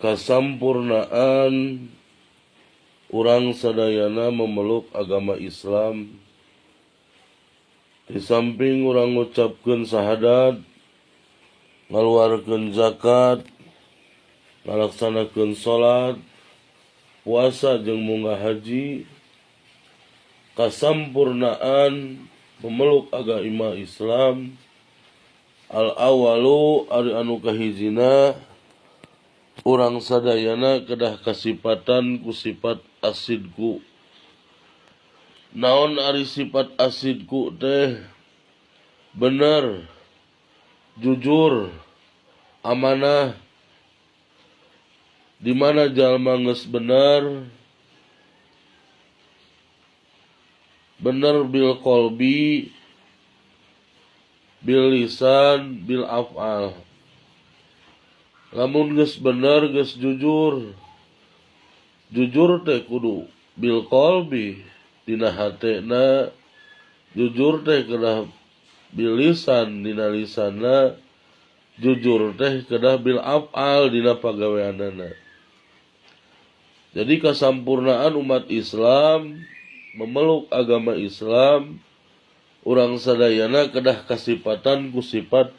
Kasampurnaan urang sadayana memeluk agama Islam. Di samping urang ngucapkeun syahadat, ngaluarkeun zakat, ngalaksanakeun salat, puasa jeung munggah haji, kasampurnaan memeluk agama Islam al awalu ari anu kahijina urang sadayana kedah kasipatan ku sifat asidku. Naon ari sifat asidku teh? Bener, jujur, amanah. Di mana jalma geus bener, bener bil qalbi, bil lisan, bil af'al. Lamun geus bener, geus jujur. Jujur teh kudu bil qalbi, dina hatena. Jujur teh kedah bil lisan, dina lisanna. Jujur teh kedah bil af'al, dina pagaweanana. Jadi kasampurnaan umat Islam memeluk agama Islam, urang sadayana kedah kasipatan ku sifat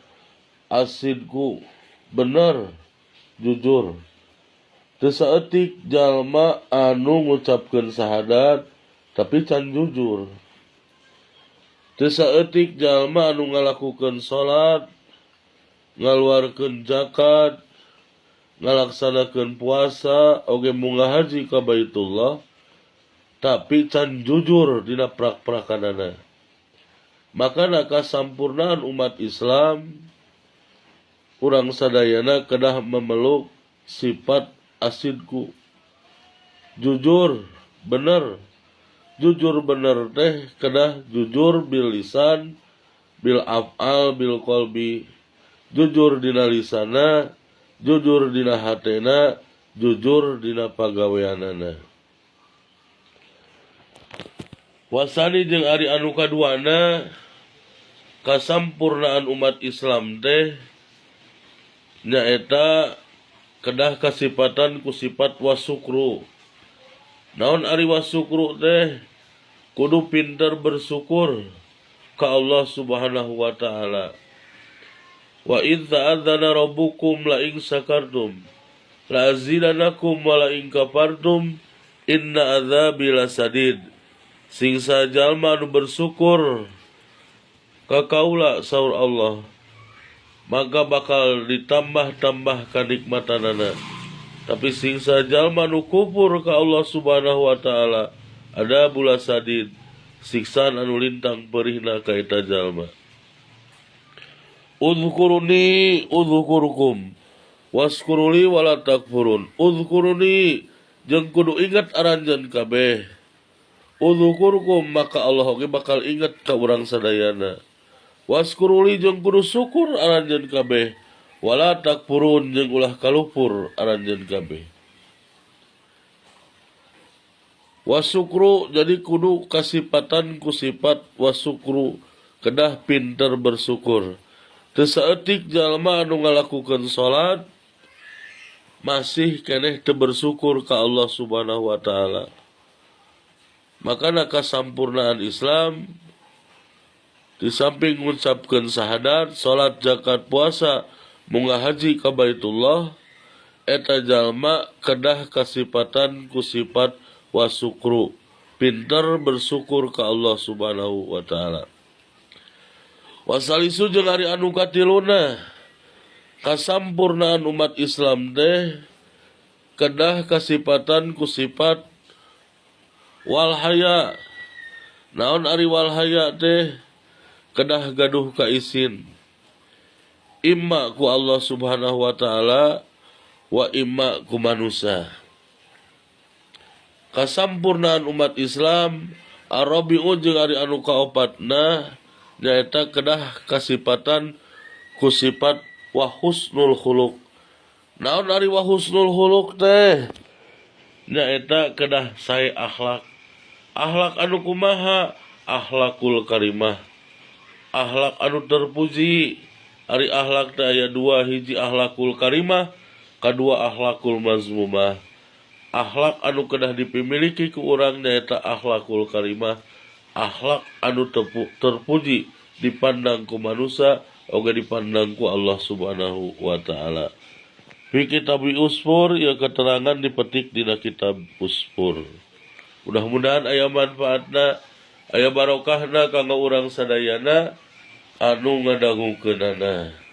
asidku, bener, jujur. Teu saeutik jalma anu ngucapkeun syahadat tapi can jujur. Teu saeutik jalma anu ngalakukeun salat, ngaluarkeun zakat, ngalaksanakeun puasa, oge munggah haji ka Baitullah, tapi can jujur dina prak-prakanana. Makana kasampurnaan umat Islam urang sadayana kedah memeluk sifat asidku, jujur, bener. Jujur bener teh kedah jujur bil lisan, bil af'al, bil qalbi. Jujur dina lisana, jujur dina hatena, jujur dina pagaweanana. Wasani jeung ari anu kaduana kasampurnaan umat Islam teh nyaeta kedah kasipatan ku sifat wasukru. Naon ari wasukru teh? Kudu pinter bersyukur ka Allah Subhanahu wa taala. Wa idz ta'adzana rabbukum la in syakartum la azidanakum wa la in kafartum inna adzabi lasadid. Sing sajalma anu bersyukur ka kaula, saur Allah, maka bakal ditambah-tambah kanikmatanana. Tapi sing sajalma anu kufur ka Allah Subhanahu wa taala, ada bula sadid, siksaan anu lintang perihna ka eta jalma. Udhkuruni udhkurukum waskuruli wala takfurun. Udhkuruni jeung kudu ingat aranjeun kabeh. Udhkurukum maka Allah oge bakal ingat ka urang sadayana. Waskuruli jeung kudu syukur aranjeun kabeh. Wala takfurun jeung ulah kalupur aranjeun kabeh. Wasukru jadi kudu kasipatan ku sifat wasukru, kedah pinter bersyukur. Teu saeutik jalma anu ngalakukeun salat masih keneh teu bersyukur ka Allah Subhanahu wa taala. Makana kasampurnaan Islam di samping ngucapkeun syahadat, salat, zakat, puasa, munggah haji ka Baitullah, eta jalma kedah kasipatan ku sifat wasukru, pinter bersyukur ka Allah Subhanahu wa taala. Wasalisu jeung ari anu katiluna kasampurnaan umat Islam teh kedah kasipatan ku sifat wal haya. Naon ari wal haya teh? Kedah gaduh kaisin, imma ku Allah Subhanahu wa taala wa imma ku manusia. Kasampurnaan umat Islam arabiu jeung ari anu kaopatna nyaeta kedah kasipatan ku sifat wa husnul khuluq. Naon ari wa husnul khuluq teh? Nyaeta kedah sae akhlak. Akhlak anu kumaha? Akhlakul karimah, akhlak anu terpuji. Ari akhlak teh aya dua, hiji akhlakul karimah, Kadua akhlakul mazmumah. Akhlak anu kedah dipimiliki ku urang nyaeta akhlakul karimah, akhlak anu terpuji dipandang ku manusia oge dipandang ku Allah Subhanahu wa taala. Fi kitab Usfur ya keterangan dipetik dina kitab Usfur. Mudah-mudahan aya manfaatna, aya barokahna kanggo urang sadayana anu ngadangukeunana.